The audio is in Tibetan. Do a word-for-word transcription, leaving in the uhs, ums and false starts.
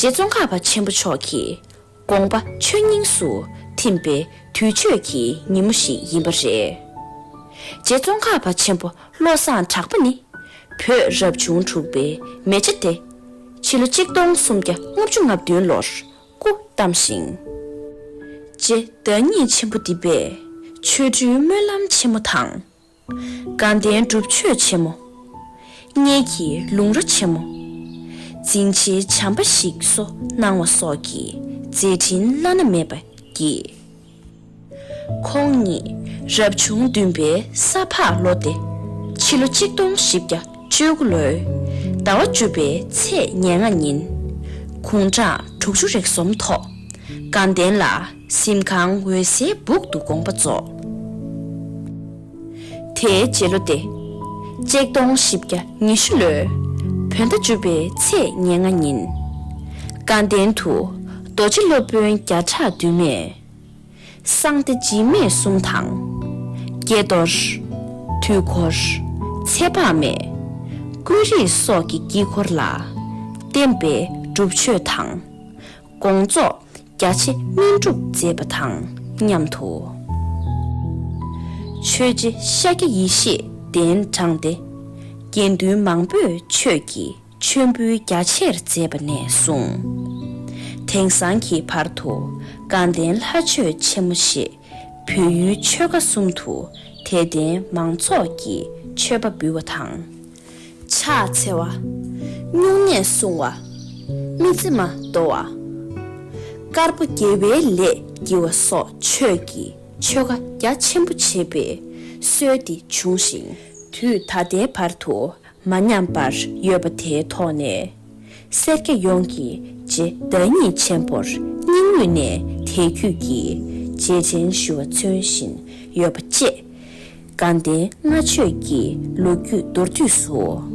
རྗེ་ཙོང་ཁ་པ་ཆེན་པོ་མཆོག་གི་དགོངས་པ་ཆོས་དབྱིངས་སུ་ཐིམ་པའི་དུས་མཆོད་ཀྱི་ཉིན་མོ་ཞིག་ཡིན་པ་རེད། རྗེ་ཙོང་ཁ་པ་ཆེན་པོ་བློ་བཟང་གྲགས་པ་ནི། བོད་རབ་བྱུང་དྲུག་པའི་མེ་བྱ་སྟེ། ཕྱི་ལོ་གཅིག་སྟོང་སུམ་བརྒྱ་ལྔ་བཅུ་ང་བདུན་ལོར་སྐུ་བལྟམས་ཤིང་། རྗེ་བདག་ཉིད་ཆེན་པོ་འདི་པས་ཆོ་འཕྲུལ་སྨོན་ལམ་ཆེན་མོ་དང་། དགའ་ལྡན་སྒྲུབ་མཆོད་ཆེན་མོ། མངལ་གྱི་ལུང་ར་ཆེན་མོ། འཛིན་ཆེན་བྱམས་པ་ཞིག་གསོ་གནང་བ་སོགས་ཀྱི་མཛད་འཕྲིན་བླ་ན་མེད་པ་བགྱིས། ཁོང་ཉིད་རབ་བྱུང་བདུན་པའི་ས་ཕག་ལོ་སྟེ། ཕྱི་ལོ་གཅིག་སྟོང་བཞི་བརྒྱ་བཅུ་དགུ་ལོའི་ཟླ་བ་བཅུ་པའི་ཚེས་ཉེར་ལྔ་ཉིན། དགུང་གྲངས་དྲུག་ཅུ་རེ་གསུམ་ཐོག་དགའ་ལྡན་ལ་གཟིམ་ཁང་འོད་གསལ་སྦུག་ཏུ་དགོངས་པ་རྫོགས། དེའི་རྗེས་ལོ་སྟེ། གཅིག་སྟོང་བཞི་བརྒྱ་ཉི་ཤུ་ལོའི་བོད་ཟླ་བཅུ་པའི་ཚེས་ཉེར་ལྔ་ཉིན། དགའ་ལྡན་དུ་རྡོ་རྗེ་སློབ་དཔོན་བརྒྱ་ཕྲག་བདུན་མས། གསང་སྟེ་འཇིགས་མེད་གསུམ་དང་། ཀྱེ་རྡོར། དུས་འཁོར། ཚེ་དཔག་མེད། ཀུན་རིག་སོགས་ཀྱི་དཀྱིལ་འཁོར་ལ་བརྟེན་པའི་སྒྲུབ་མཆོད་དང་། དགོངས་རྫོགས་རྒྱ་ཆེ་སྨིན་སྒྲུབ་མཛད་པ་དང་མཉམ་དུ། ཆོས་རྗེ་ཤཱཀྱ་ཡེ་ཤེས་གདན་དྲངས་ཏེ། དགེ་འདུན་མང་པོས་ཆོས་ཀྱི་མཆོད་འབུལ་རྒྱ་ཆེར་མཛད་པ་ནས་བཟུང་། དེང་སང་གི་བར་དུ་དགའ་ལྡན་ལྷ་མཆོད་ཆེན་མོ་ཞེས་བོད་ཡུལ་ཆོལ་ཁ་གསུམ་དུ་དད་ལྡན་མང་ཚོགས་ཀྱིས་མཆོད་པ་འབུལ་བ་དང་། ཕྱག་འཚལ་བ། སྨྱུང་གནས་སྲུང་བ། མི་ཚེ་མ་དོ་བ། དཀར་པོ་དགེ་བའི་ལས་བགྱི་བ་སོགས་ཆོས་ཀྱི་ཆོ་ག་རྒྱ་ཆེན་པོ་བྱེད་པའི་སྲོལ་འདི་བྱུང་ཞིང་། དུས་ད་ལྟའི་བར་དུ་མ་ཉམས་པར་ཡོད་པ་དེའི་ཐོག་ནས། སེར་སྐྱ་ཡོངས་ཀྱིས་རྗེ་བདག་ཉིད་ཆེན་པོར་སྙིང་དབུས་ནས་དད་གུས་ཀྱིས་རྗེས་དྲན་ཞུ་བ་མཚོན་བཞིན་ཡོད་པ་བཅས། དགའ་ལྡན་སྔ་ཆོས་ཀྱི་ལོ་རྒྱུས་མདོར་བསྡུས་སུ།